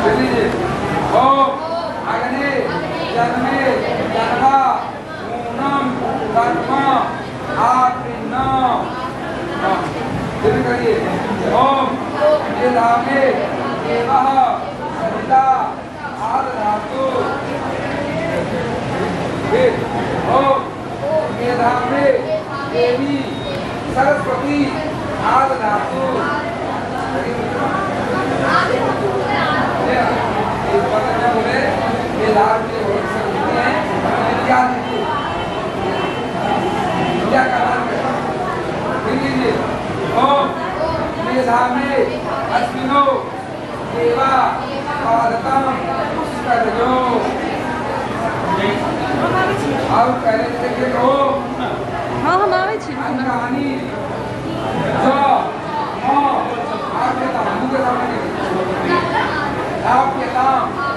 लीजिए। ओम अग्नि जन्मे जन्मा ऊनम कर्म आत्रिन। फिर करिए। ओम मेधामे देवः सविता आदधातु। फिर ओम मेधामे देवी सरस्वती आदधातु। ओम मेधामे अश्विनो देवा पादतम पुष्करजो। अब पहले देखिए ओम। हाँ हम आवे छी। कहानी जो आपके नाम के सामने आपके नाम